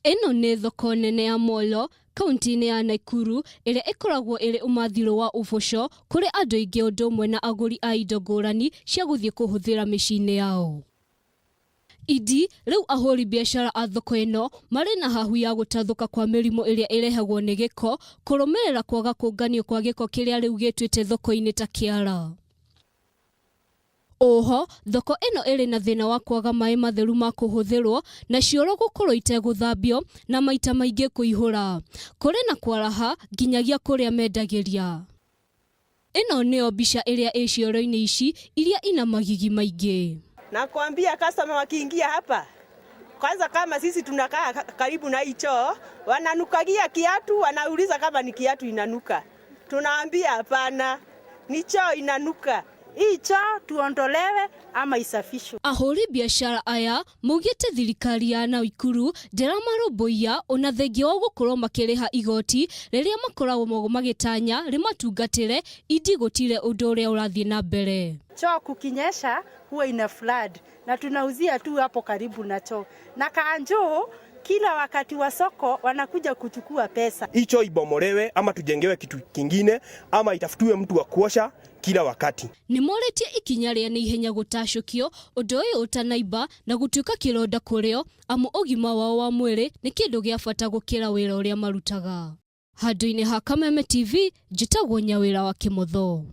Ĩno nĩ thoko nene ya Molo, kauntĩ-inĩ ya Nakuru, ĩrĩa ĩkoragwo ĩrĩ ũmathirũ wa ũboco kũrĩ andũ aingĩ ũndũ ũmwe na agũri a indo ngũrani cia gũthiĩ kũhũthĩra mĩciĩ-inĩ yao. Indi, rĩu ahũri biacara a thoko ĩno marĩ na hahu ya gũtathũka kwa mĩrimũ ĩrĩa ĩrehagwo nĩ gĩko kũrũmĩrĩra kwaga kũnganio kwa gĩko kĩrĩa rĩu gĩtuĩte thoko-inĩ ta kĩara. Oho, thoko ĩno ĩrĩ na thĩna wa kwaga maĩ matheru ma kũhũthĩrwo na cioro gũkorwo itegũthambio na maita maingĩ kũihũra. Kũrĩ na kwaraha nginyagia kũrĩa mendagĩria. Ĩno nĩyo mbica ĩrĩa ĩ cioro-inĩ ici iria ina magigi maingĩ. Nakwambia customer wakiingia hapa, kwanza kama sisi tunakaa karibu na hii choo, wananukagia kiatu, wanauliza kama ni kiatu inanuka. Tunaambia hapana, ni choo inanuka. Hii choo tuondolewe ama isafishwe. Ahũri biacara aya maugĩte thirikari ya Naikuru ndĩramarũmbũiya ona thengia wa gũkorwo makĩrĩha igoti rĩrĩa makoragwo magĩtanya rĩmatungatĩre indi gũtirĩ ũndũ ũrĩa ũrathiĩ na mbere. Choo kukinyesha huwa ina flood na tunauzia tu hapo karibu na choo. Na kanjo kila wakati wa soko wanakuja kuchukua pesa. Hii choo ibomolewe ama tujengewe kitu kingine ama itafutiwe mtu wa kuosha kila wakati. Nĩ morĩtie ikinya rĩa na ihenya gũtacũkio ũndũ ũyũ ũtanaimba na gũtuĩka kĩronda kũrĩo amu ũgima wao wa mwĩrĩ nĩ kĩndũ gĩa bata gũkĩra wĩra ũrĩa marutaga. Handũ-inĩ ha Kameme TV, njĩtagwo Nyawĩra wa Kĩmotho.